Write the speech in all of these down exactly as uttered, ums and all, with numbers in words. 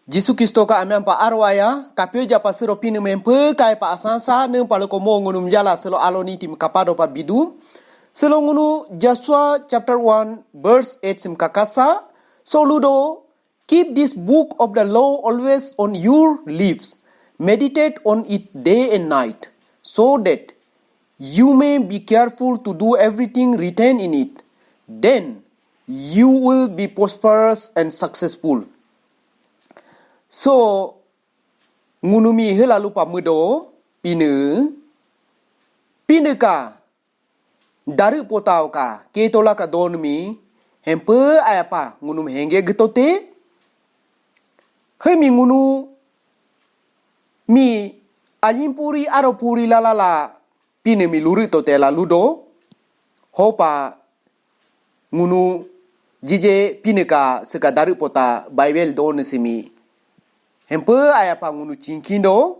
Jisu Kristo ka armyan pa aro aya, kapyo japa siro Pinii mi hempyo kapa asansa, niimpalukoda mo ngunumi jala silo alo niti mi kapado pa bidu. Silo ngunu Joshua chapter one verse eight simi kakasa, so ludo, "Keep this book of the law always on your lips. Meditate on it day and night, so that you may be careful to do everything written in it. Then you will be prosperous and successful." So, ngunumi hiila lupa miido, Pinii, Pinii ka darii potau ka, ketola ka donii mi, hempyo ayapa ngunumi henge getote, hiimi ngunu mi alyimpuri aro puri lala la Pinii mi lurii tote la ludo, hopa ngunu jije Pinii ka siika darii pota Bible donii simi, hempyo ayapa ngunu chinkindo,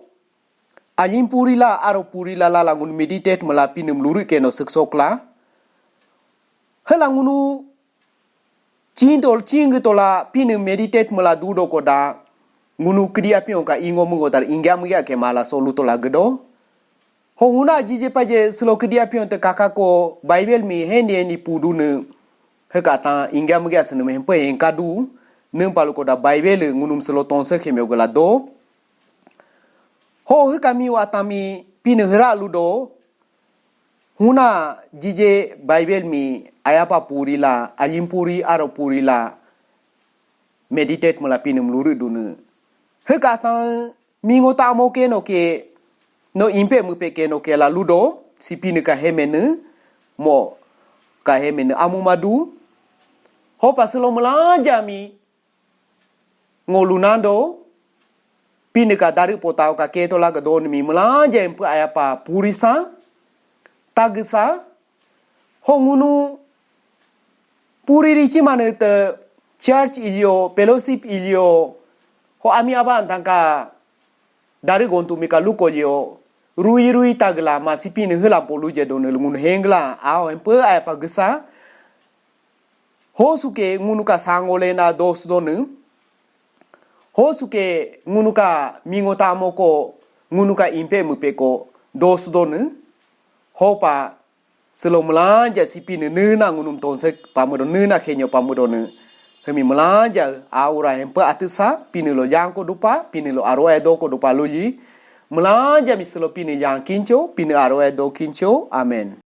alyimpuri la aro puri lala la ngunu meditate miila Pinii mi lurii keno siksokla. Hiila ngunu chintol chingii tola Pinii meditate miila dudo koda, ngunu kiidi apion ka ingo miigo tar ingya miigya ke mala solu tola gedo. Ho huna jije paje silo kiidi apion te kakako Bible mi hendi hendi pudunii, hiika ta ingya miigya sinii mi hempyo hengkadu, niimpalukoda Bible ngunumi silo tonse kemyo gela do. Ho hiika mi wa tami Pinii hiira ludo, huna jije Bible mi ayapa puri la, alyimpuri aro puri la meditate miila Pinii mi lurii dunii. Hiika ta mingo ta mo keno ke, no impe miipe keno ke la ludo, si Pinii ka hemenii, mo ka hemenii amu madu. Hopa silo miilanja mi ngo lunando, Pinii ka darii potau ka ketola ka donii mi miilanja hempyo ayapa purisa, tagisa, ho ngunu puri richi mane te church ilyo, fellowship ilyo, ho ami aba antang ka darii gontu mi ka luko lyo, rui rui tagla ma si Pinii hiila polu je donii ngunu hengla, ao hempyo ayapa gesa, hosuke ngunu ka sangole na dos donii, hosuke ngunu ka mingo ta mo ko, ngunu ka impe miipe ko dos donii, hopa silo miilanja si Pinii niina ngunumi tonse pa miido, niina kenyo pa miido nii. Hiimi miilanja aura hempyo atisa, Pinii lo jangko dupa, Pinii lo aro edo ko dupa luji. Miilanja mi silo Pinii jangkincho, Pinii aro edo kincho. Amen.